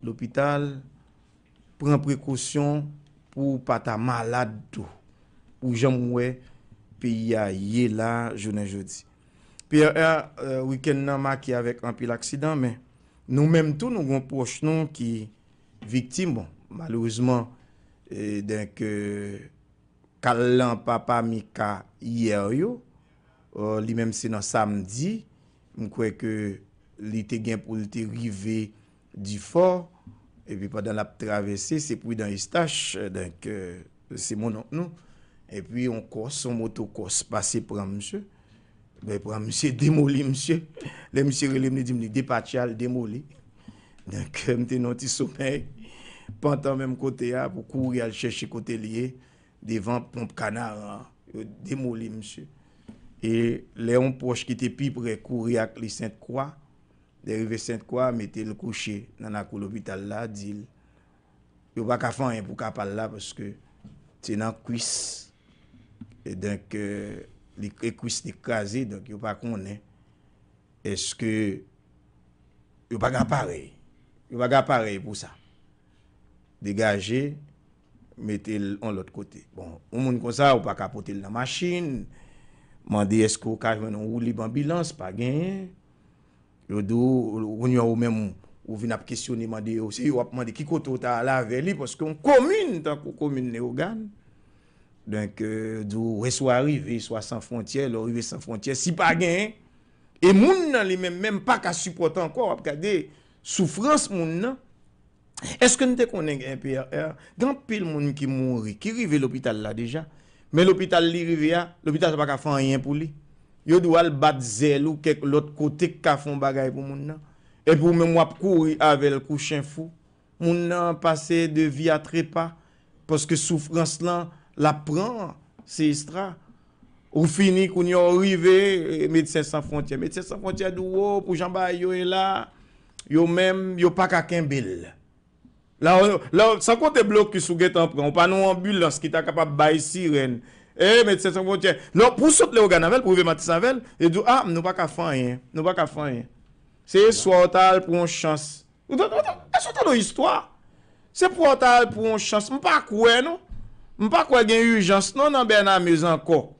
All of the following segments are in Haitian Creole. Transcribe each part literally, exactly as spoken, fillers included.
lopital, pran prekosyon pou w pa ta malad tou. Pou jan m wè peyi a ye la, jounen jodi. P R R, eh, wikenn nan make avèk anpil aksidan, men nou menm tou, nou gon pwòch nou ki viktim. Bon, malerezman, eh, donk, eh, kal lan pa pami ka yè yo. Eh, li menm se nan samdi, m kwè ke li te gen pou l te rive Difò, epi pandan l ap travèse, se Pridan Eustache, donk, eh, se monnonk nou. Epi yon kòs, yon moto kòs pase pran misye. Ben, pran misye, demoli misye. Lè misye rele m, li di m li depatche al demoli. Donk, eh, m te nan yon ti somèy pantan menm kote a pou kouri al chèche kote l ye, devan ponp Kanaran an. Yo demoli misye. E lè yon pwòch ki te pi prè kouri ak li Sent Kwa, lè rive Sent Kwa, mete l kouche nan lakou lopital la, di l, yo pa ka fè anyen pou ka pa l la, paske se nan kwis, e donk, eh, li, e kwis li kraze, donk yo pa konnen èske yo pa gen aparèy. Yo pa gen aparèy pou sa. Degaje, mete l yon lòt kote. Bon, yon moun konsa, ou pa ka pote l nan machin, mande èske ou ka jwenn yon woulib anbilans, pa genyen. Yo di w, kounye a ou menm, ou vin ap kesyone, mande yo, se yo w ap mande ki kote w ta al avè li, paske yon komin, tankou komin Leyogàn. Donk, eh, yo di w, wè si w a rive, swa San Fwontyè, lè w rive San Fwontyè, si pa genyen, e moun nan li menm, menm pa ka sipòte ankò, w ap gade soufrans moun nan. Èske n te konnen gen P R R? Gen anpil moun ki mouri, ki rive lopital la deja. Men lopital li rive a, lopital sa pa ka fè anyen pou li. Yo di w al bat zèl ou kèk lòt kote k ka fè yon bagay pou moun nan. Epi ou menm w ap kouri avè l kou chen fou. Moun nan pase de vi a trepa. Paske soufrans lan, l ap pran, se estra. Ou fini, kounye a ou rive, eh, Medsen San Fwontyè. Medsen San Fwontyè di w, "O, pou jan bagay yo ye la, yo menm, yo pa ka kenbe l." La, la, san konte blokis ou gentan pran, ou pa nan yon anbilans ki ta kapab bay sirèn. E, Medsen San Fwontyè. Non, pou w sot Leyogàn avè l, pou w rive Matisan avè l, yo di w, "A, nou pa ka fè anyen, nou pa ka fè anyen." Se swa w ta al pran yon chans. Ou ta-, ou ta-, èske w tande yon istwa? Se pou w ta al pran yon chans. M pa kwè, non. M pa kwè gen ijans, non, nan Bènamez ankò.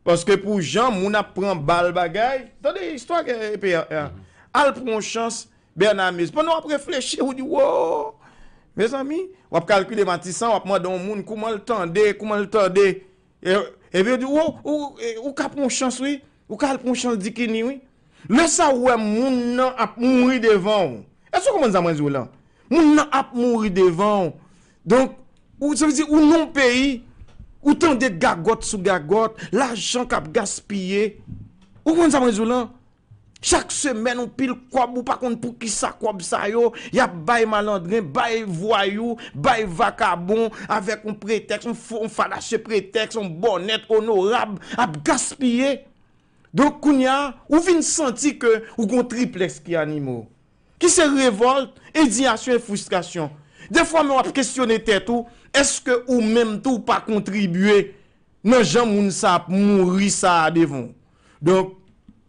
Paske pou jan moun ap pran bal bagay, tande istwa ke P R R. Al pran yon chans, Bènamez. Pandan w ap reflechi, ou di, "Wo!" Mezanmi, w ap kalkile Matisan, w ap mande yon moun kouman l tande, kouman l tande. E, epi yo di, "Wo, ou, e, ou ka pran yon chans, wi. Ou ka al pran yon chans Dikini, wi." Lè sa ou wè moun nan ap mouri devan w. Èske w konprann sa mwen di w la? Moun nan ap mouri devan w. Donk, ou, sa vle di, ou nan yon peyi, ou tande gagòt sou gagòt, lajan k ap gaspiye. Ou konprann sa mwen di w lan? Chak semèn, yon pil kòb, ou pa konn poukisa kòb sa yo, y ap bay malandren, bay vwayou, bay vakabon, avèk yon pretèks, yon fo, yon falasye pretèks, yon bònèt onorab, ap gaspiye. Donk, kounye a, ou vin santi ke ou gon triplèks ki anime w. Ki se revòlt, endiyasyon e fristrasyon. Defwa menm w ap kesyone tèt ou, èske ou menm tou ou pa kontribye nan jan moun sa ap mouri sa a devan w? Donk,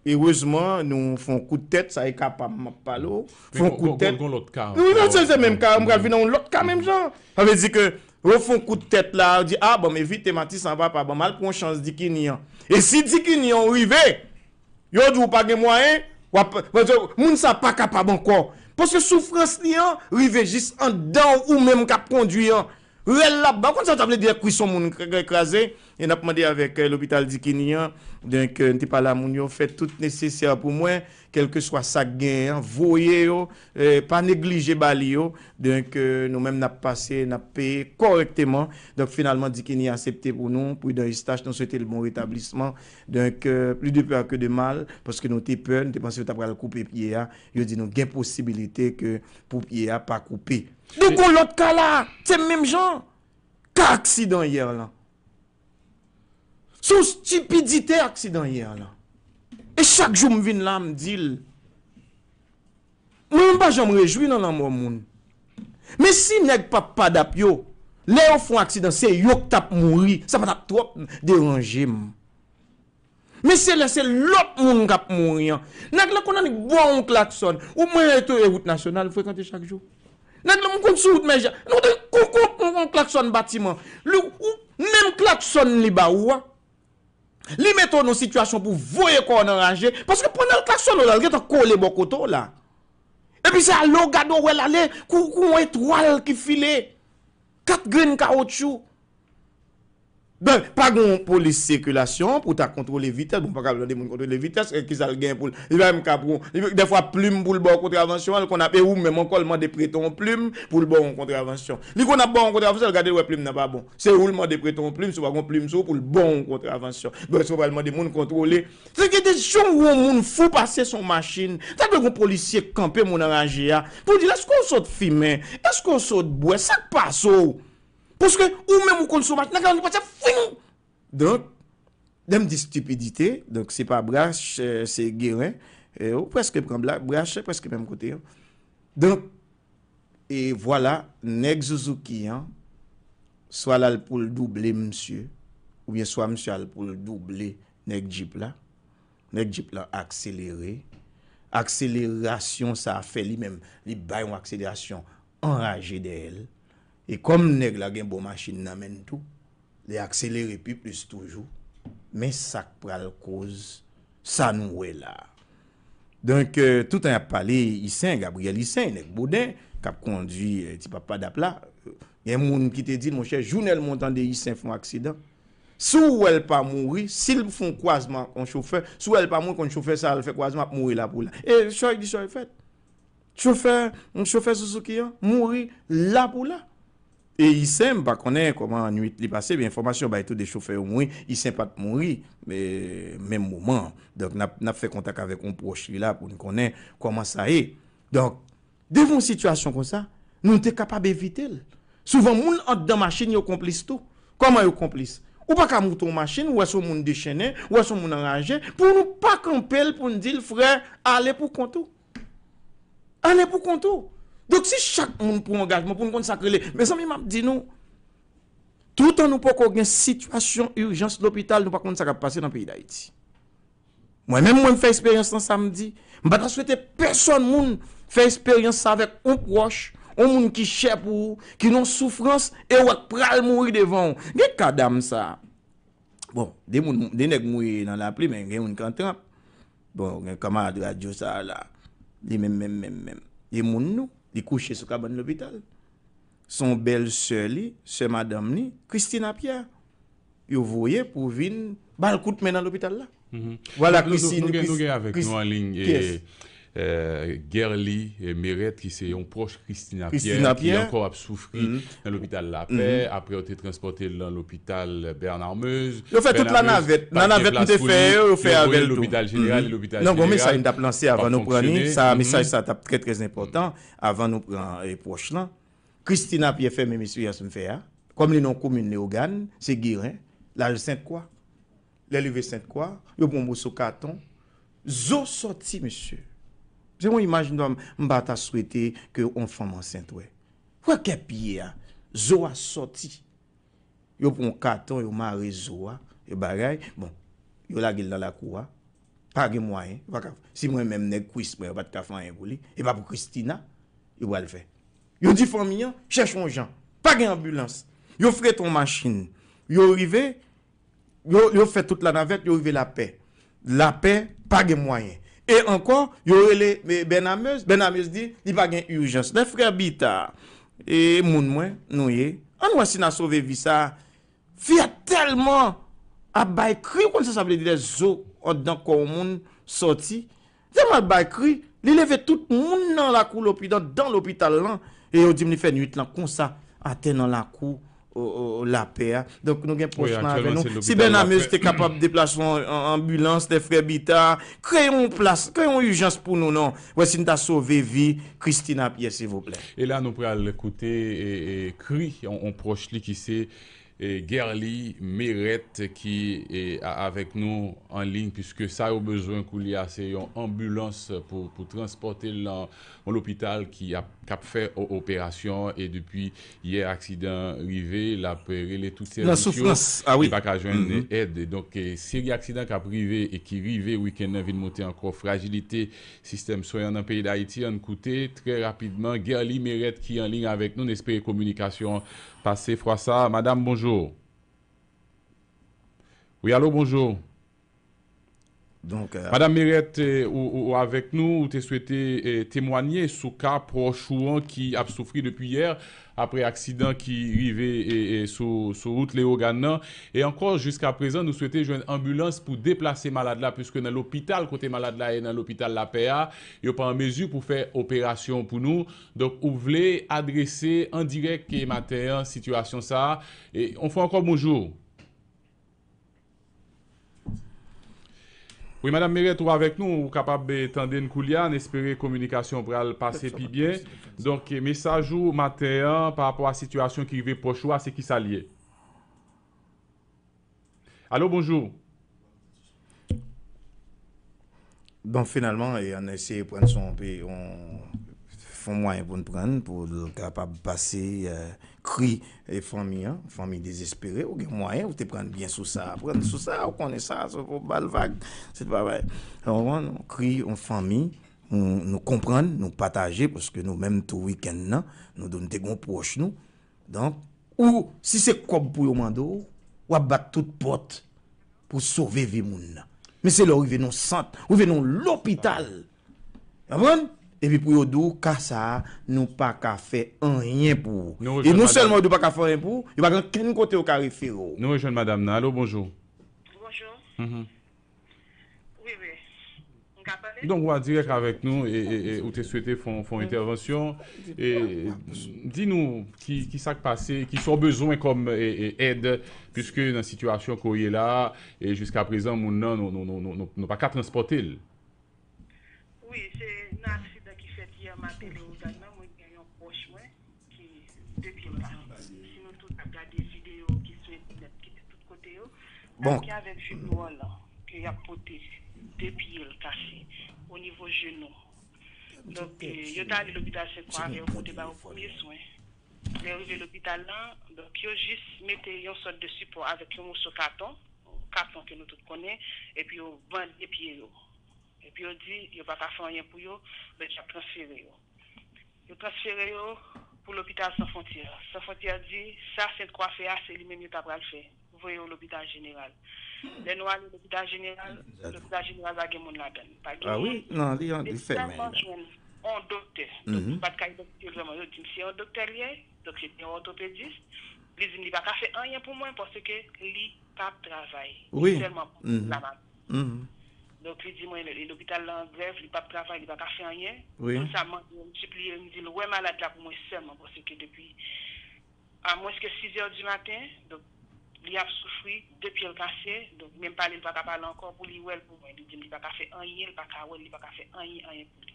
erezman, nou fè yon kout tèt, sa e ka pa m m ap pale w. Fè yon kout tèt. Wi, non, se, se menm ka, m pral vin nan yon lòt ka menm jan. Sa vle di ke, yo fè yon kout tèt la, yo di, "A, ban m evite Matisan, papa, ban m al pran yon chans Dikini an." E si Dikini an rive, yo di w pa gen mwayen, w ap, paske moun sa pa kapab ankò. Paske soufrans li an rive jis anndan w, ou menm k ap kondui an. Rèl l ap ba w, konn sa w ta vle di lè kwis yon moun k-, k-, kraze? E n ap mande avèk, eh, lopital Dikini an, donk, eh, n te pale a moun yo, fè tout nesesè pou mwen, kèlkeswa sa k genyen an, voye yo, eh, pa neglije ba li yo. Donk, eh, nou menm n ap pase, n ap peye kòrèkteman. Donk, finalman, Dikini aksepte pou nou, Pridan Eustache, nou swete l bon retablisman. Donk, eh, plus de peur que de mal, paske nou te pè, nou te panse yo ta pral koupe pye a. Yo di nou gen posibilite ke pou pye a pa koupe. Donk, gon lòt ka la, se menm jan. Ka aksidan yè lan. Se yon stipidite aksidan yè lan. E chak jou m vin la, m di l, mwen menm pa janm rejwi nan lanmò moun. Men si nèg p ap padap yo, lè yo fè yon aksidan, se yo k t ap mouri, sa pa t ap twòp deranje m. Men se lè se lòt moun k ap mouri an. Nèg la konn annik ba w yon klaksòn. Ou mwen rete e wout nasyonal, m frekante chak jou. Nèg la, m konn sou wout, men jan, nou te kon, kon, kon, kon klaksòn batiman. Li, ou, menm klaksòn li ba ou a, li mete w nan sitiyasyon pou voye kò w nan raje, paske pandan l klaksone w la, l gentan kole bò kote w la. Epi se ale w gade w wè l ale, kou, kou yon etwal ki file. Kat grenn kawotchou. Ben, pa gen yon polis sikilasyon pou ta kontwole vitès. Bon, pa ka mande moun kontwole vitès, e kisa l gen pou l. Li pa menm ka pou, li, dèfwa plim pou l ba w kontravansyon an, l konn ap, e ou menm ankò, l mande prete yon plim pou l ba w yon kontravansyon. Li konn ap ba w yon kontravansyon, l gade l wè plim nan pa bon. Se ou l mande prete yon plim, si w pa gen yon plim sou ou pou l ba w yon kontravansyon. Ben, si w pral mande moun kontwole. Se gen de jan ou yon moun fou pase sou yon machin. Ta dwe gen yon polisye k kanpe moun anraje a pou di l, èske w sot fimen? Èske w sot bwè? Sa k pase w? Paske ou menm ou konn sou machin, nèg la li pase fing. Donk, lè m di stipidite, donk se pa Brach, eh, se Guérin. Eh, ou prèske pran Bla-, Brach, se prèske menm kote yo. Donk, e vwala, nèg Suzuki an, swa l al pou l double misye, oubyen swa misye al pou l double nèg Jeep la. Nèg Jeep lan akselere. Akselerasyon sa a fè li menm, li bay yon akselerasyon anraje dèyè l. E kòm nèg la gen bon machin nan men l tou, li akselere pi plis toujou. Men sa k pral koz sa nou wè la a. Donk, eh, toutan y ap pale, Isen, Gabriel Isen, nèg Boden, k ap kondui, eh, ti papa dap la, gen moun ki te di l, monchè, jounèlman w tande Isen fè yon aksidan, si w wè l pa mouri, si l fè yon kwazman ak yon chofè, si w wè l pa mouri, konn chofè sa a l fè kwazman ap mouri la pou la. E sa w di sa w fèt. Chofè, chofè Suzuki an mouri la pou la. E Isen, m pa konnen kòman nwit li pase, men enfòmasyon bay tou de chofè yo mouri, Isen pa t mouri, e, menm moman. Donk, n ap, n ap fè kontak avèk yon pwòch li la pou n konnen kòman sa ye. Donk, devan yon sitiyasyon konsa, nou te kapab evite l. Souvan, moun anndan machin yo konplis tou. Kòman yo konplis? Ou pa ka moute yon machin, ou wè se yon moun dechennen, ou wè se yon moun anraje, pou nou pa kanpe l, pou n di l, frè, ale pou kont ou. Ale pou kont ou. Donk, si chak moun pran angajman pou n konn sa k rele, mezanmi, m ap di nou, toutan nou poko gen sitiyasyon ijans lopital, nou pa konn sa k ap pase nan peyi Dayiti. Mwen menm, mwen fè eksperyans lan samdi. M pa ta swete pèsonn moun fè eksperyans sa avèk yon pwòch, yon moun ki chè pou ou, ki nan soufrans, e w wè k pral mouri devan w. Gen ka dam sa. Bon, de moun, de nèg mouri nan lapli, men gen youn k an tranp. Bon, gen kanmarad radyo sa a la. Li menm, menm, menm, menm. Li moun nou, li kouche sou kabann lopital. Se yon bèl sè li, sè madanm li, Christina Pierre. Yo voye pou vin ba l kout men nan lopital la. Vwala, Christine, nou gen, nou gen avèk nou an liy, e, e, Guerly, e, Meret, ki se yon pwòch Christina Pierre, ki ankò ap soufri nan lopital Lapè. Apre, yo te transpòte l nan lopital Bernard Meuze. Yo fè tout lanavèt. Lanavèt m te fè yo, yo fè avè l tou. Lopital jeneral, lopital jeneral. Non, gon mesaj m t ap lanse avan nou pran li. Sa, mesaj sa t ap trè, trè enpòtan avan nou pran, e, pwòch lan. Christina Pierre fè menm eksperyans m fè a. Kòm li nan komin Leyogàn, se Guérin, l al Sent Kwa. Lè l rive Sent Kwa, yo pran yon moso katon. Zo sòti, mesye. Se yon imaj m, m pa ta swete ke yon fanm ansent wè. Wè kè pye a. Zo a sòti. Yo pran yon katon, yo mare zo a, yo bagay. Bon, yo lage l nan lakou a. Pa gen mwayen. Yo pa ka, si mwen menm nèg kwis mwen, yo pa t ka fè anyen pou li. E pa pou Christina, yo pral fè. Yo di fanmi an, chèche yon jan. Pa gen anbilans. Yo frete yon machin. Yo rive, yo, yo fè tout lanavèt, yo rive Lapè. Lapè, pa gen mwayen. E ankò, yo rele, e, Bènamez. Bènamez di, li pa gen ijans. Lè frè Bita, e moun mwen, nou ye. Ann wè si n a sove vi sa a. Fi a tèlman ap bay kri, ou konn sa sa vle di lè zo anndan kò yon moun sòti? Tèlman ap bay kri, li leve tout moun nan lakou lopital, anndan lopital lan, e yo di m li fè nwit lan konsa, atè nan lakou, o, o, Lapè a. Donk, nou gen pwòch lan avè nou. Si Bènamez te kapab deplase yon an-, anbilans, lè frè Bita, kreye yon plas, kreye yon ijans pou nou, non. Wè si n ta sove vi Christina Pierre, silvouplè. E la, nou pral koute, e, e, kri yon, yon pwòch li ki se E Guerly Meret ki e, a- avèk nou an liy, piske sa yo bezwen koulye a se yon anbilans pou, pou transpòte l nan yon lopital ki ap, k ap fè o- operasyon e depi yè aksidan rive, l ap rele tout sèvis yo, li pa ka jwenn èd. Donk, e, seri aksidan k ap rive e ki rive wikenn nan vin montre ankò frajilite sistèm swen an nan peyi Dayiti. Ann koute trè rapidman Guerly Meret ki an liy avèk nou. N espere kominikasyon an pase fwa sa. Madanm, bonjou. Wi, alo, bonjou. Donk, euh, Madanm Meret, eh, ou, ou, ou avèk nou, ou te swete eh, temwanye sou ka pwòch ou an ki ap soufri depi yè, apre aksidan ki rive eh, eh, sou, sou wout Leyogàn nan. E ankò, jiska prezan, nou swete jwenn anbilans pou deplase malad la, piske nan lopital kote malad la ye, nan lopital Lapè a, yo pa an mezi pou fè operasyon pou nou. Donk, ou vle adrese an dirèk eh, maten an sitiyasyon sa a. E, yon fwa ankò, bonjou. Wi, Madanm Meret, ou avèk nou, ou kapab eh, tande n koulye a, n espere kominikasyon pral pase pi byen. Donk, eh, mesaj ou maten an pa rapò a sitiyasyon ki rive pwòch ou a, se ki sa l ye? Alo, bonjou. Bon, finalman, e, ann eseye pran son pe, on, fon mwayen pou n pran, pou l kapab pase, eh, kri e fanmi an, fanmi dezespere, ou gen mwayen, ou te pran byen sou sa, pran sou sa, ou konnen sa, se pou ba l vag, se pa bay. Ou konprann? Kri yon fanmi, nou, nou konprann, nou pataje, paske nou menm tou wikenn nan, nou di w nou te gen yon pwòch nou. Donk, ou, si se kòb pou yo mande w, w ap bat tout pòt pou sove vi moun nan. Men se lè w rive nan yon sant, ou rive nan yon lopital. Konprann? Epi pou yo di w, ka sa a, nou pa ka fè anyen pou ou. E non sèlman yo di w pa ka fè anyen pou ou, yo pa gen kenn kote yo ka refere w. Nou rejwenn madanm nan. Alo, bonjou. Bonjou. Wi, wi. M ka pale? Donk, ou an dirèk avèk nou e, e, e ou te swete fè yon, fè yon entèvansyon. E, di nou ki, ki sa k pase, ki sa w bezwen kòm e, e, èd, piske nan sitiyasyon ke w ye la, e jiska prezan, moun nan, nou, nou, nou, nou, nou, nou pa ka transpòte l. Wi, se nan aksidan ki fèt yè maten Leyogàn nan, mwen gen yon pwòch mwen ki de pye l la. Si nou tout ap gade videyo ki sou entènèt, ki tout kote yo, sa ki avèk jenou an lan, ke y ap pote de pye l kase o nivo jenou. Donk, eh, yo t ale lopital Sent Kwa avè yo pou te ba yo premye swen. Lè yo rive lopital lan, donk, yo jis mete yon sòt de sipò avèk yon moso katon, katon ke nou tout konnen, epi yo bande pye yo. Epi yo di, yo pa ka fè anyen pou yo, donk y ap transfere yo. Yo transfere yo pou lopital San Fwontyè. San Fwontyè di, sa Sent Kwa fè a, se li menm yo ta pral fè. Voye yo lopital jeneral. Lè nou ale lopital jeneral, lopital jeneral pa gen moun ladan l. Pa gen moun. Depi sèlman jwenn yon doktè. Donk, nou pa t ka idantifye l vrèman. Yo di m se yon doktè l ye, donk se te yon òtopedis. Li di m li pa ka fè anyen pou mwen paske li p ap travay. Li sèlman pran la maladi. Donk, li di mwen, lopital la an grèv, li p ap travay, li pa ka fè anyen. Moun sa mande m, sipliye m, di l wè malad la pou mwen sèlman, paske depi a mwens ke sizè di maten, donk, li ap soufri, de pye l kase, donk, menm pale, li pa ka pale ankò, pou li wè l pou mwen. Li di m li pa ka fè anyen, li pa ka wè l, li pa ka fè anyen, anyen pou li.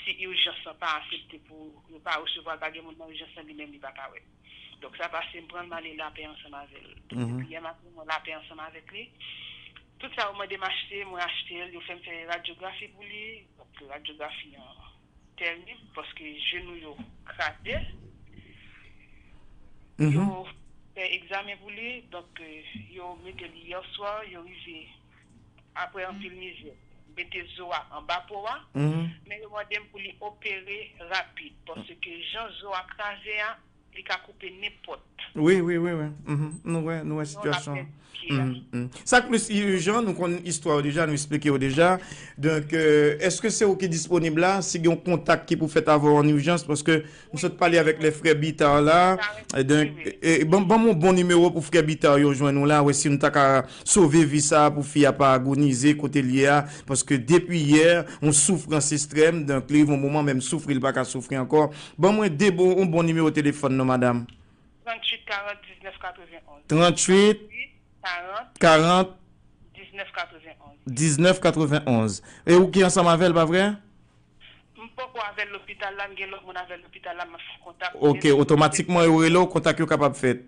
Si ijans lan pa aksepte pou yo pa resevwa l, pa gen moun nan ijans lan, li menm li pa ka wè l. Donk, sa pase, m pran l, m ale Lapè ansanm avè l. Donk, depi yè maten, mwen Lapè ansanm avèk li. Tout sa yo mande m achte, mwen achte l, yo fè m fè radyografi pou li. Donk, radyografi an tèrib, paske jenou yo kraze. Yo fè egzamen pou li, donk, eh, yo mete li yè swa, yo rive, apre anpil mizè, mete zo a anba po a, men yo mande m pou li opere rapid, paske jan zo a kraze a, li ka koupe nenpòt. Wi, wi, wi, wi. Nou wè, nou wè sitiyasyon an. Sa k plis ijan, nou konn istwa yo deja, nou eksplike yo deja. Donk, eh, èske se ou ki disponib la? Si gen yon kontak ki pou fèt avè w an ijans, paske m sot pale avèk lè frè Bitar la. Donk, eh, ban, ban m yon bon nimewo pou frè Bitar yo jwenn ou la. Wè si nou ta ka sove vi sa a pou fi a pa agonize kote l ye a. Paske depi yè, yon soufrans ekstrèm. Donk, li rive yon moman, menm soufri, li pa ka soufri ankò. Ban mwen de bon, yon bon nimewo telefòn non, madanm. Tranntuit karant diznèf katrevenonz. Tranntuit karant diznèf katrevenonz. Diznèf katrevenonz. E ou ki ansanm avè l, pa vre? M poko avè l lopital la, m gen lòt moun avè l lopital la, m ap fè kontak. Ok, otomatikman yo rele w, kontak yo kapab fèt.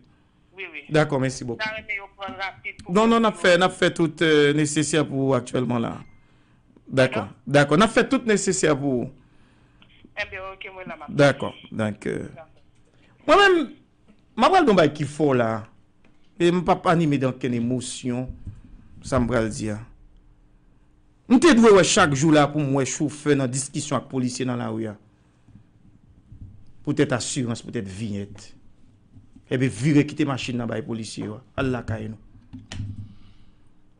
Wi, wi. Dakò, mèsi bokou. Mwen ta renmen yo pran l rapid pou... Non, non, n ap fè, n ap fè tout, euh, nesesè pou ou aktyèlman la. Dakò, dakò. N ap fè tout nesesè pou ou. Enben, oke, mwen la, m ap... Dakò. Donk, euh, mwen menm, m ap pral gen yon bagay ki fò la. E m p ap anime de okenn emosyon, sa m pral di a. M te dwe wè chak jou la pou m wè chofè nan diskisyon ak polisye nan lari a. Poutèt asirans, poutèt viyèt. Epi vire kite machin nan bay polisye yo. Al lakay nou.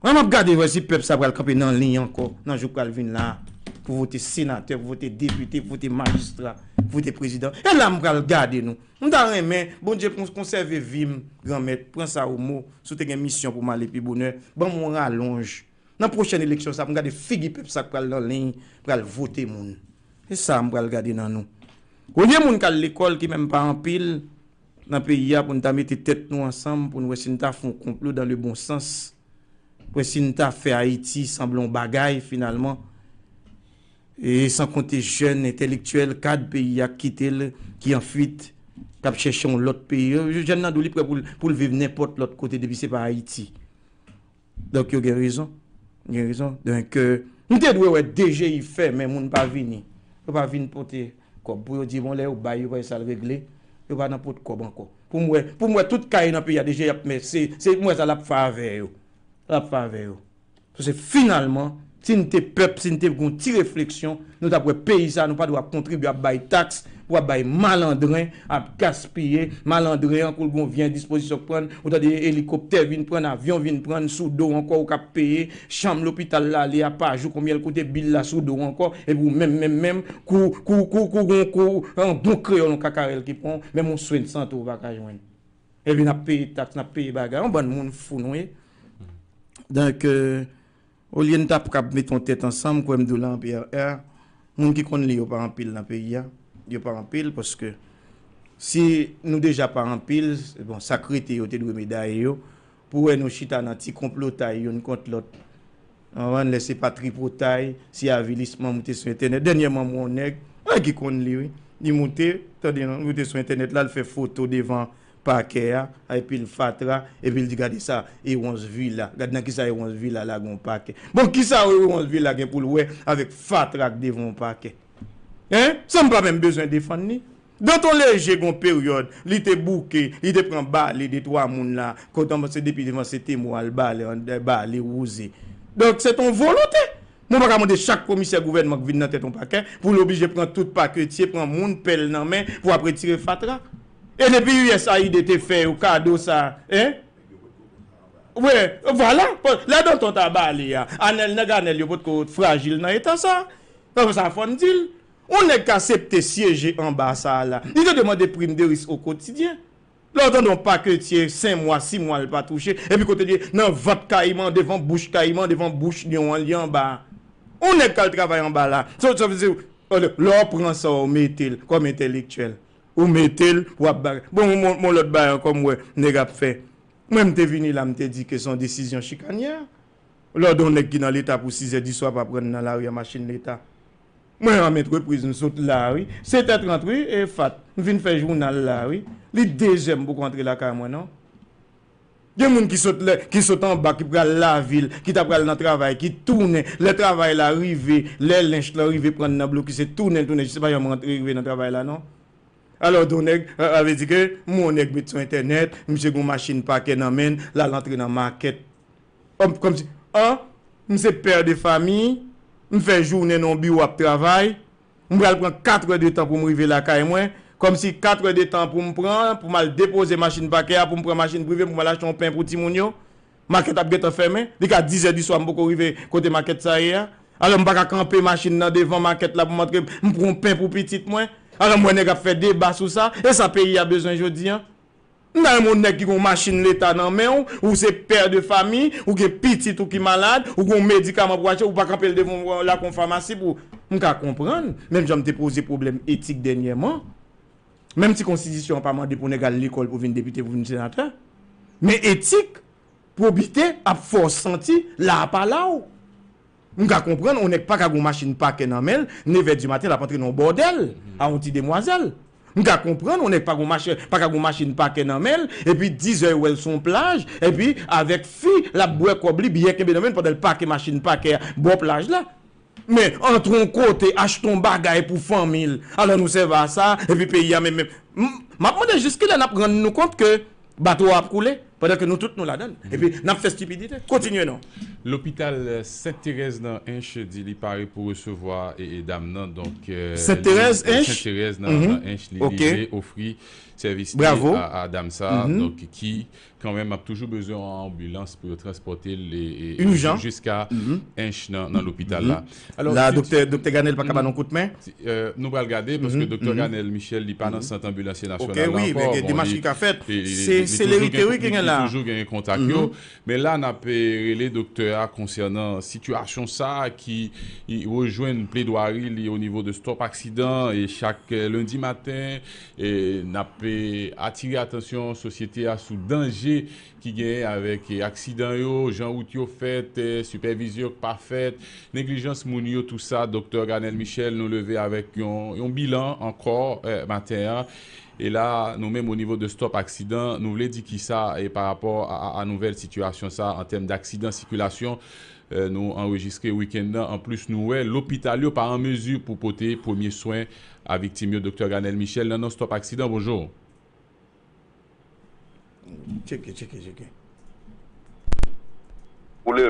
Mwen m ap gade wè si pèp sa pral kanpe nan liy ankò, nan jou k pral vin la, pou vote senatè, pou vote depite, pou vote majistra, pou vote prezidan. E la m pral gade nou. M ta renmen, Bondye kon-, konsève vi m, Granmèt, pran sa o mo, si w te gen misyon pou m ale pi bonè, ban m yon ralonj. Nan pwochèn eleksyon sa, pou m gade figi pèp sa k pral nan liy, pral vote moun. Se sa m pral gade nan nou. Olye moun k al lekòl ki menm pa anpil nan peyi a, pou n ta mete tèt nou ansanm, pou n wè si n ta fè yon konplo dans le bon sens, pou wè si n ta fè Ayiti sanble yon bagay finalman. E san konte jèn entèlektyèl, kad peyi a k kite l, ki an fuit, k ap chèche yon lòt peyi. Jèn nan di w li prè pou l, pou l viv nenpòt lòt kote depi se pa Ayiti. Donk yo gen rezon. Gen rezon. Donk, euh, m te dwe wè D G I fèmen, moun pa vini. Yo pa vin pote kòb pou yo di, bon, lè yo bay, yo pa sa l regle. Yo pa nan pot kòb ankò. Pou m wè, pou m wè tout kay nan peyi a, D G I ap mè, se, se, m wè sa l ap fè avè yo. L ap fè avè yo. Paske finalman, si n te pèp, si n te gon ti refleksyon, nou t ap wè peyi sa, nou pa dwe ap kontribye, ap bay taks, pou ap bay malandren, ap gaspiye, malandren an kou l gon vye dispozisyon k pran, ou tande elikoptè vin pran, avyon vin pran, sou do w ankò ou k ap peye, chanm lopital la ale a pa jou, konbyen l koute, bil la sou do w ankò, epi ou menm, menm, menm, kou, kou, kou, kou, gon, kou, an bon kreyòl, yon kakarèl ki pran w, menm yon swen sante ou pa ka jwenn. Epi n ap peye taks, n ap peye bagay, yon bann moun fou nou ye. Donk, euh, olye n t ap kab met yon tèt ansanm, kwè m di w la, P R R, moun ki konn li yo pa anpil nan peyi a, yo pa anpil, paske si nou deja pa anpil, bon, sa k rete yo te dwe medaye yo, pou wè nou chita nan ti konplotay youn kont lòt. Ou konprann, lè se pa tripotay, se avilisman moute sou entènèt. Dènyèman, m wè yon nèg, nèg ki konn li, wi. Li moute, tande non, moute sou entènèt la, l fè foto devan pakè a, epi l fatra, epi l di, gade sa, Ewons Vila. Gad nan kisa Ewons Vila lage yon pakè. Bon, kisa Ewons Vila gen pou l wè avèk fatra k devan yon pakè? Hein? San m pa menm bezwen defann li. Danton Leje gon peryòd, li te bouke, li te pran bale de twa moun la, kontan se depi devan se te mwa l bale, bale wouze. Donk, se t on volonte. Mwen pa ka mande chak komisè gouvènman k vin nan tèt yon pakè pou l oblije pran tout paketye, pran moun, pèl nan men pou ap retire fatra. E depi U S A I D te fè yo kado sa, hein? Wi, vwala. Lè Danton ta bale a, Anèl, nèg Anèl yo potko frajil nan eta sa. Sa fò n di l. Yon nèg k asepte syeje anba sa a la, li te dwe mande prim de risk o kotidyen. Lè w tande yon paketye senk mwa, sis mwa l pa touche, epi kote l ye, nan vant kayiman, devan bouch kayiman, devan bouch lyon an, li anba a. Yon nèg k al travay anba la. Sa, sa vle di, lè w pran sa, w mete l kòm entèlektyèl. Ou mete l, w ap bagay. Bon, yon, yon lòt bagay ankò m wè nèg ap fè. Mwen, m te vini la, m te di ke se yon desizyon chikanyè. Lè w di yon nèg ki nan Leta pou sizè di swa pa pran nan lari a machin Leta. Mwen, an met repriz, m sot la, wi. Setè trant, wi, e Fat. M fin fè jounal la, wi. Li dezè, m poko antre lakay mwen, non. Gen moun ki sot lè, ki sot anba, ki pral lavil, ki ta pral nan travay, ki tounen. Lè travay la rive, lè lench lan rive pran nan blokis, se tounen l tounen, se pa janm rantre rive nan travay la, non. Alò, di yon nèg, a, a vle di ke m wè yon nèg met sou entènèt, misye gen yon machin pakè nan men l, l al antre nan makèt. Kòm, kòmsi, an, m se pè de fami, m fè jounen nan yon biwo ap travay, m pral pran kat è de tan pou m rive lakay mwen, kòmsi kat è de tan pou m pran, pou m al depoze machin pakè a, pou m pran machin prive m, pou m al achte yon pen pou timoun yo. Makèt ap gentan fèmen. Li ka dizè di swa, m poko rive kote makèt sa ye a. Alò, m pa ka kanpe machin nan devan makèt la pou m antre, m pran yon pen pou pitit mwen. Alò, m wè nèg ap fè deba sou sa. E sa peyi a bezwen jodi a? M ta renmen yon nèg ki gen yon machin Leta nan men w, ou se pè de fami, ou gen pitit ou ki malad, ou gen yon medikaman pou achte, ou pa kanpe l devan yon, lakay yon famasi pou, m ka konprann. Menm jan m te poze pwoblèm etik dènyèman. Menm si konstitisyon an pa mande pou nèg al lekòl pou vin depite, pou vin senatè. Men etik, pwobite ap fè w santi la a pa la w. M ka konprann, yon nèg pa ka gen yon machin pakè nan men l, nevè di maten, l ap antre nan yon bòdèl a yon ti demwazèl. M ka konprann yon nèg pa gon machin, pa ka gon machin pakè nan men l, epi dizè yo wè l sou yon plaj, epi avèk fi, l ap bwè kòb li, biyè kenbe nan men l pandan l pake machin pakè a bò plaj la. Men, antre yon kote, achte yon bagay pou fanmi l, alò nou sèvi a sa, epi peyi a menm, menm. M, m ap mande jis kilè n ap rann nou kont ke bato a ap koule, pandan ke nou tout nou ladan l. Epi, n ap fè stipidite. Kontinye non. Lopital Sent Terèz nan Ench di li pare pou resevwa e, e dam nan. Donk, euh, Sent Terèz, Ench? Sent Terèz nan, nan Ench, li, li vle ofri sèvis li a, a dam sa, donk, ki kanmenm ap toujou bezwen yon anbilans pou yo transpòte l e, e, e jiska Ench nan, nan lopital la. Alò, la, doktè, doktè Ganel pa ka ba nou kout men? Euh, nou pral gade, paske doktè Ganel Michel, li pa nan sant anbilansye nasyonal la ankò. Bon, li, li, li toujou gen, li toujou gen kontak yo. Men la, n ap, eh, rele doktè a konsènan sitiyasyon sa a ki, i, rejwenn pledwari li o nivo de Stop Aksidan, e chak, eh, lendi maten, eh, n ap, eh, atire atansyon sosyete a sou danje ki genyen avèk, eh, aksidan yo, jan wout yo fèt, eh, sipèvizyon k pa fèt, neglijans moun yo, tou sa, doktè Ganel Michel, nou leve avèk yon, yon bilan ankò, eh, maten an. E la, nou menm, o nivo de Stop Aksidan, nou vle di kisa, eh, pa rapò a, a, a nouvèl sitiyasyon sa, an tèm daksidan sikilasyon, eh, nou anrejistre wikenn nan. Anplis, nou wè lopital yo pa an mezi pou pote premye swen a viktim yo. Doktè Ganel Michel, nan non Stop Aksidan, bonjou. Tcheke, tcheke, tcheke. Pou le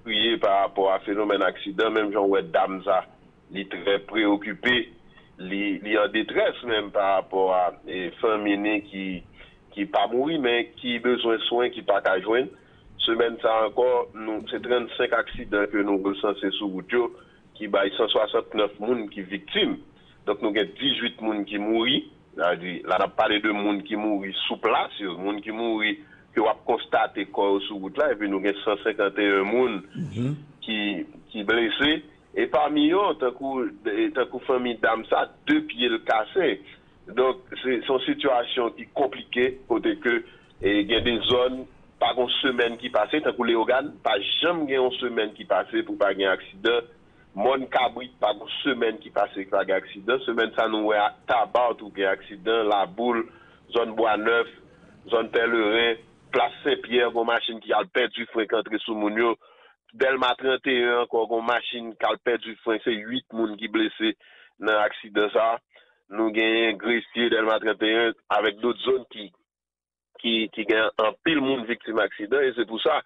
kriye pa rapò a fenomèn aksidan, menm jan w wè dam sa, li trè preokipe, li, li an detrès menm pa rapò a, e, fanmi ni ki, ki pa mouri, men ki bezwen swen, ki pa ka jwenn. Semèn sa ankò, nou, se trannsenk aksidan ke nou resanse sou wout yo, ki bay san swasantnèf moun ki viktim. Donk, nou gen dizuit moun ki mouri. Sa vle di, la, n ap pale de moun ki mouri sou plas yo, moun ki mouri ke w ap konstate kò yo sou wout la, epi nou gen san senkanteyen moun ki, ki blese. E pami yo, tankou, e tankou fanmi dam sa, de pye l kase. Donk, se, se yon sitiyasyon ki konplike, kote ke, e, gen de zòn, pa gen yon semèn ki pase, tankou Leyogàn, pa janm gen yon semèn ki pase pou pa gen aksidan. Mòn Kabrit, pa gen yon semèn ki pase ki pa gen aksidan. Semèn sa, nou wè a Tabard tou gen aksidan, Laboul, zòn Bwa Nèf, zòn Pèleren, plas Sen Pyè, gen yon machin ki al pèdi fren, ki antre sou moun yo. Dèlma trannteyen ankò, gen yon machin k al pèdi fren, se uit moun ki blese nan aksidan sa. Nou genyen Gresye, Dèlma trannteyen, avèk dòt zòn ki, ki, ki gen anpil moun viktim aksidan, e se pou sa,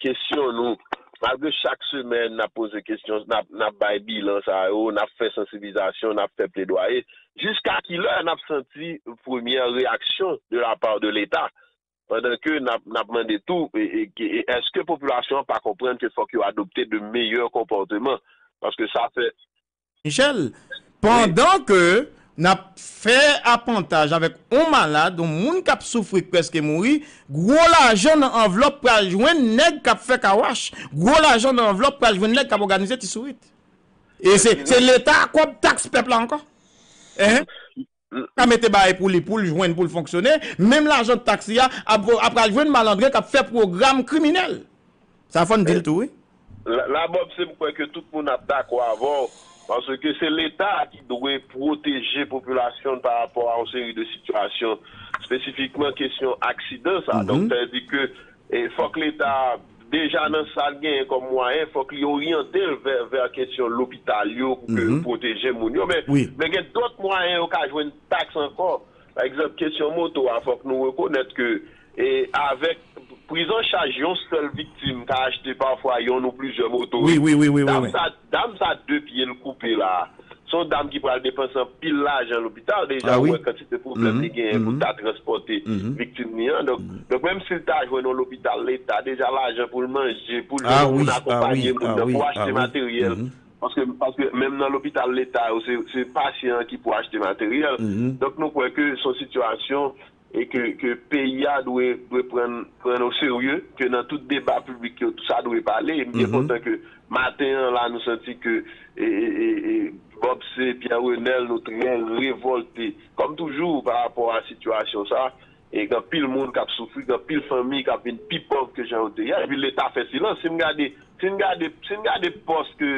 kesyon nou, malgre chak semèn n ap poze kesyon, n ap, n ap bay bilan sa yo, n ap fè sansibilizasyon, n ap fè pledwaye, jiska kilè n ap santi premyè reyaksyon de la part de Leta? Pandan ke n ap, n ap mande tou, e, e, e, èske popilasyon an pa konprann ke fòk yo adopte de meyè konpòteman? Paske sa fè Michel, pandan ke n ap fè apantaj avèk on malad, on moun k ap soufri, k prèske mouri, gwo lajan nan anvlòp pral jwenn nèg k ap fè kawach, gwo lajan nan anvlòp pral jwenn nèg k ap òganize ti sourit. E se, se Leta a, kòb taks pèp la ankò. Hein? Ka mete bagay pou li, pou l jwenn, pou l fonksyone, menm lajan taks li a ap, ap pral jwenn malandren k ap fè pwogram kriminèl. Sa fò n di l tou, wi. La, la, Bob, se m kwè ke tout moun ap dakò avè w, paske se Leta a ki dwe pwoteje popilasyon l pa rapò a yon seri de sitiyasyon, espesifikman kesyon aksidan sa. Donk, sa vle di ke, e, fòk Leta a, deja nan sa l genyen kòm mwayen, fòk li oryante l vè, vè kesyon lopital yo pou ke pwoteje moun yo. Men, men gen dòt mwayen yo ka jwenn taks ankò. Pa egzanp, kesyon moto a, fòk nou rekonèt ke, e, avèk priz an chaj yon sèl viktim ka achte pafwa yonn ou plizyè moto. Wi, wi, wi, wi, wi, dam sa, dam sa de pye l koupe la. Se yon dam ki pral depanse anpil lajan lopital. Deja, ou wè kantite pwoblèm li genyen pou ta transpòte viktim li an. Donk, donk, menm si l ta jwenn yon lopital Leta, deja lajan pou l manje, pou l jwenn yon moun akonpanye moun nan, pou achte materyèl. Paske, paske menm nan lopital Leta yo, se, se pasyan an ki pou achte materyèl. Donk, nou kwè ke se yon sitiyasyon e ke, ke peyi a dwe, dwe pran, pran o serye, ke nan tout deba piblik yo, tou sa dwe pale. E m byen kontan ke maten an la, nou santi ke, e, e, e, e, Bob C, Pierre Renel, nou trè revòlte, kòm toujou, pa rapò a sitiyasyon sa. E gen anpil moun k ap soufri, gen anpil fanmi k ap vin pi pòv ke jan yo te ye. Epi Leta fè silans. Si n gade, si n gade, si n gade pòs ke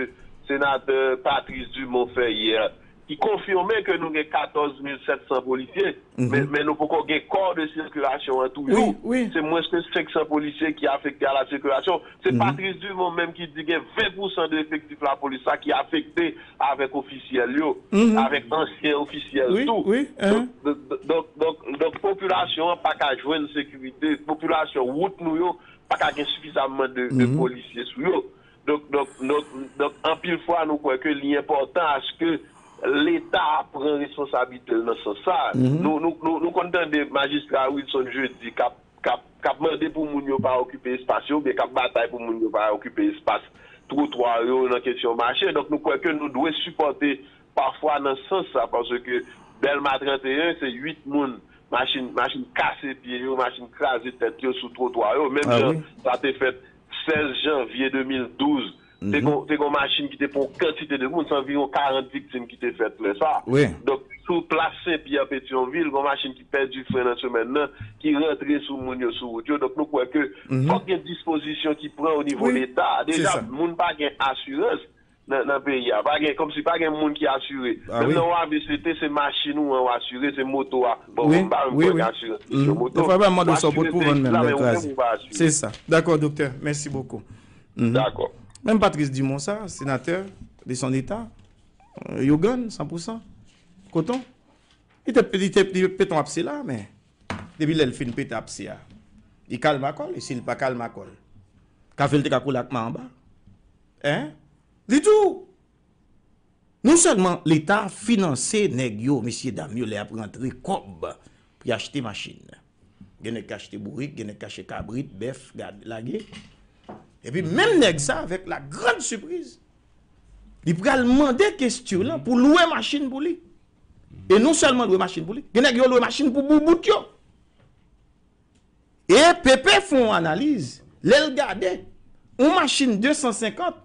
Senatè Patrice Dumont fè yè, ki konfime ke nou gen katòz mil sèt san polisye, men, men nou poko gen kò de sikilasyon an toujou. Se mwens ke senk san polisye ki afekte a la sikilasyon. Se Patrice Dumont menm ki di gen ven pousan de efektif lapolis la ki afekte avèk ofisyèl yo, avèk ansyen ofisyèl tou. Donk, donk, donk, donk, popilasyon an pa ka jwenn sekirite. Popilasyon, wout nou yo pa ka gen sifizamman de, de polisye sou yo. Donk, donk, donk, donk, anpil fwa, nou kwè ke li enpòtan aske Leta pran responsablite l nan sans sa. Nou, nou, nou, nou konn tande majistra Wilson Jeudi k ap, k ap, k ap mande pou moun yo pa okipe espas yo, oubyen k ap batay pou moun yo pa okipe espas twotwa yo nan kesyon mache. Donk, nou kwè ke nou dwe sipòte pafwa nan sans sa, paske Dèlma trannteyen, se uit moun, machin, machin kase pye yo, machin kraze tèt yo sou twotwa yo. Menm jan sa te fèt sèz janvye de mil douz, te gon, te gon machin ki te pran yon kantite de moun, se anviwon karant viktim ki te fèt lè sa. Donk, sou plas Senpyè Petyonvil, gon machin ki pèdi fren nan semèn nan, ki rantre sou moun yo sou wout yo. Donk, nou kwè ke fòk gen dispozisyon ki pran o nivo Leta. Deja, moun pa gen asirans nan, nan peyi a. Pa gen, kòmsi pa gen moun ki asire. Menm nan yon A V C, se machin ou an ou asire, se moto a. Bon, mwen pa menm pran asirans misyon moto. Ou asire se ekip la, men ou menm ou pa asire. Se sa. Dakò, doktè. Mèsi bokou. Dakò. Menm Patrice Dumont sa, senatè de son eta, euh, Yogann, san pou san. Koton. Li te, li te, li pete yon apse la, men depi lè l fin pete apse a, li kalme kò l, e si l pa kalme kò l, kafe l te ka koule ak ma anba. Hein? Li di w, non sèlman Leta finanse nèg yo, mesye dam yo, lè y ap rantre kòb pou y achte machin. Gen nèg k achte bourik, gen nèg k achte kabrit, bèf, gad, lage. Epi menm nèg sa, avèk la grande surprise, li pral mande Questurlan pou lwe machin pou li. E non sèlman lwe machin pou li, gen nèg yo lwe machin pou boubout yo. E Pepe fè yon analiz, lè l gade, yon machin de san senkant,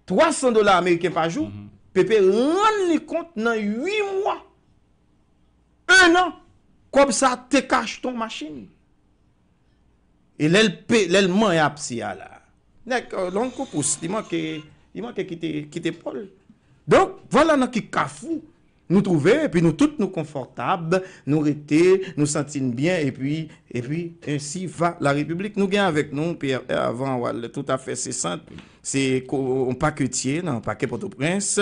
twa san dola ameriken pa jou, Pepe rann li kont nan uit mwa, en an, kòb sa te ka achte yon machin. E lè l pe-, lè l manyen apse a la, nèg, euh, long koukous, li manke, li manke kite, kite pòl. Donk, vwala nan ki kafou nou twouve, epi nou tout nou konfòtab, nou rete, nou santi n byen, epi, epi, ainsi va la République. Nou gen avèk nou, P R R, avan w al toutafè sesant, se ko-, yon paketye nan pakè Pòtoprens,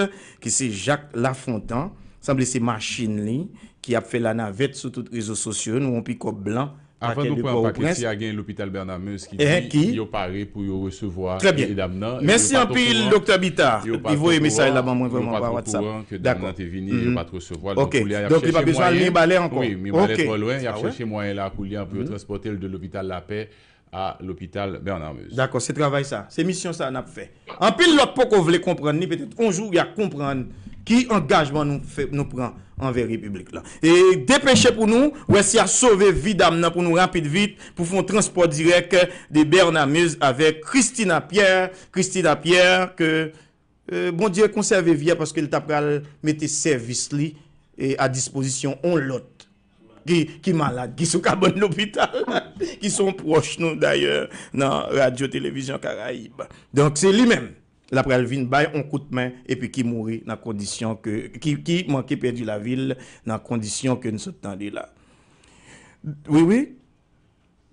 ki se Jacques Lafontant. Sanble se machin li ki ap fè lanavèt sou tout rezo sosyo, nou yon pikòp blan. Avan nou pran paketye a, gen lopital Bernard Meusse ki di yo pare pou yo resevwa medam nan. Mèsi anpil, Doktè Bita. Li voye mesaj la ban mwen vrèman pa WhatsApp. Yo pa t okouran ke dam nan te vini, yo pa t resevwa l. Donk, koulye a, y ap chèche mwayen. Wi, Mibalè twò lwen, y ap chèche mwayen la koulye a pou yo transpòte l de lopital Lapè a lopital Bernard Meusse. Dakò, se travay sa. Se misyon sa n ap fè. Anpil lòt poko vle konprann li, petèt yon jou y a konprann ki angajman nou fè, nou pran anvè Repiblik la. E depeche pou nou, wè si y a sove vi dam nan pou nou rapid vit, pou fè yon transpò dirèk de Bernard Meusse avèk Christina Pierre. Christina Pierre, ke, euh, Bondye konsève vi a, paske l ta pral mete sèvis li, e, a dispozisyon yon lòt ki, ki malad, ki sou kabann lopital, ki se yon pwòch nou, dayè, nan Radyo Televizyon Karayib. Donk, se li menm, l ap pral vin bay yon kout men, epi ki mouri nan kondisyon ke, ki, ki manke pèdi lavi l nan kondisyon ke n sot tande la. Wi, wi.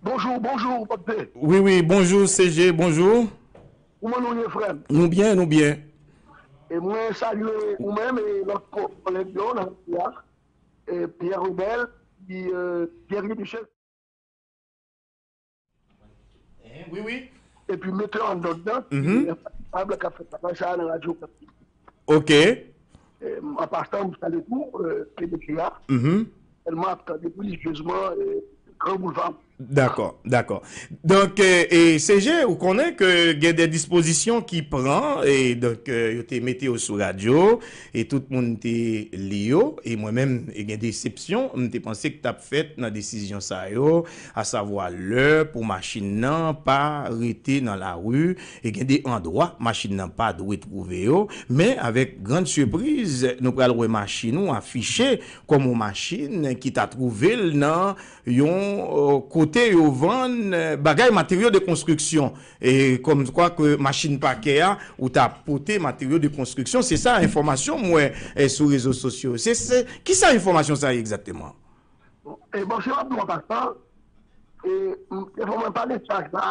Bonjou, bonjou, Pòdpe. Wi, wi, bonjou, C G, bonjou. Kouman nou ye, frè m? Nou byen, nou byen. E mwen salye ou menm e lòt ko-, kolèg yo nan medya. E Pierre Rebelle, ki, euh, Pierre Michel. Eh, wi, wi. Epi metè an dòd nan, ki enfatigab, k ap fè travay sa a nan radyo. Ok. E, an pasan, m salye tou, euh, P D G a. Sèlman ap tande religyezman, euh, Gran Boulva. Dakò, dakò. Donk, e, e, C G, ou konnen ke gen de dispozisyon ki pran, e, donk, e, yo te mete yo sou radyo, e tout moun te li yo, e mwen menm, e gen desepsyon, m te panse ke t ap fèt nan desizyon sa yo, asavwa lè pou machin nan pa rete nan lari, e gen de andwa machin nan pa dwe twouve yo, men avèk grann sipriz, nou pral wè machin ou afiche kòm yon machin ki ta twouve l nan yon, euh, kote te yo vann eh, bagay materyo de konstriksyon. E kòmkwa ke machin pakè a, ou ta pote materyo de konstriksyon. Se sa enfòmasyon m wè eh, sou rezo sosyo. Se, se, ki sa enfòmasyon sa ye egzakteman? E bon, se w ap di w an pasan, e m te fè mwen pale chaj la,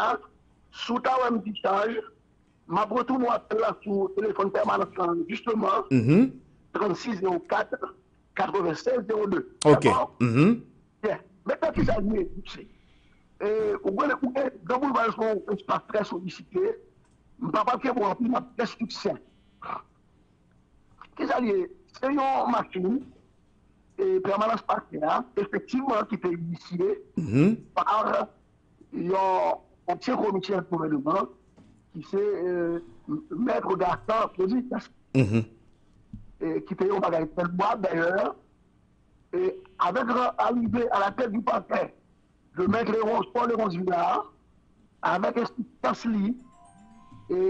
si w ta wè m di chaj, m ap retounen w apèl la sou telefòn pèmanans lan, jisteman, trannsis zewo kat katrevennsèz zewo de. Ok. Dakò? Byen. Mentnan, kisa l ye, se, e, ou konnen, ou gen, Gran Boulva se yon espas trè solisite. M pa pral kenbe w anpil, m ap trè siksè. Kisa l ye? Se yon machin e, pèmanans pakè a, efektivman, ki te inisye pa yon ansyen komisè gouvènman, ki se e, Mèt Gaston Claudius, e, ki te yon bagay trè lwab, dayè, e, avèk arive alatèt di pakè de Mèt Léonce Paul Léonce Villar, avèk ensistans li, e,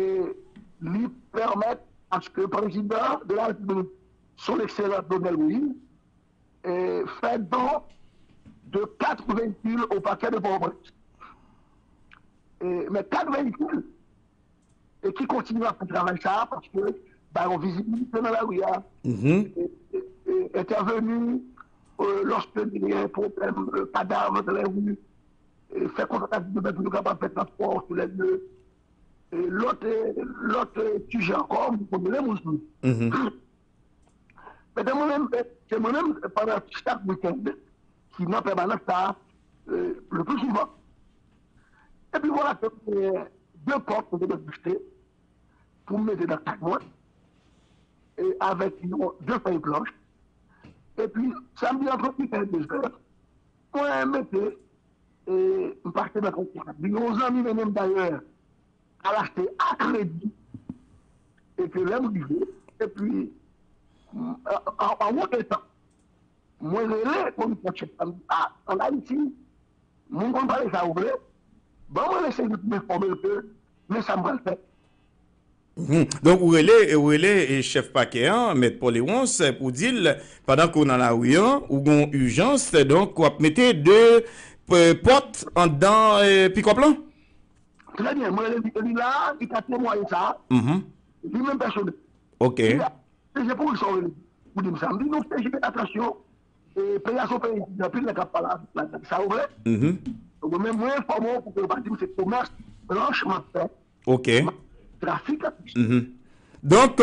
li pèmèt aske prezidan de la Repiblik, Son Ekselans Jovenel Moïse, e, fè don de kat veyikil o pakè de Pòtoprens. E, men kat veyikil e ki kontinye ap fè travay sa a, paske ba yo vizibilite nan lari a, e, e, e, entèveni e, lòske genyen pwoblèm e, kadav nan lari, e, fè kontak ak gouvènman pou yo kapab fè transpò sou lè de e, lòt e, lòt e, sijè ankò, m konnen moun sou. Mete mwen menm, e, se mwen menm, e, pandan chak wikenn, ki nan pèmanans sa a, e, le pli souvan. Epi vwala ke, e, de pòt mwen te dwe achte pou m mete nan kay mwen, e, avèk yon, de fèy planch. Epi, samdi antre uit è e dezè, mwen mete, e, m pase nan kay sa. Yon zanmi mennen m dayè, al achte a kredi. Epi lè m rive, epi, m, an, an, an wonte tan, mwen rele komisè chèf la, m di, a, ann Ayiti, moun konn pale sa ou vle, ban mwen eseye pou m enfòme l ke men sa m pral fè. Mhm. Donk, ou rele, ou rele e, chèf pakè an, Mèt Paul Léonce, pou di l, pandan ke w nan lari an, ou gen yon ijans, donk, w ap mete de e, pòt anndan e, pikòp lan? Trè byen, mwen rele li, e li la, li ka temwaye sa, li menm pèsonèl. Ok. Li la, se pou li sa w rele, pou di m sa. M di nou, se jete atansyon, e, peyi a se yon peyi ki gen anpil nèg k ap pale avèk la gang, sa ou vle. Donk, men mwen enfòme w pou ke w pa di m se komès blanch m ap fè. Ok. Trafik. Donk,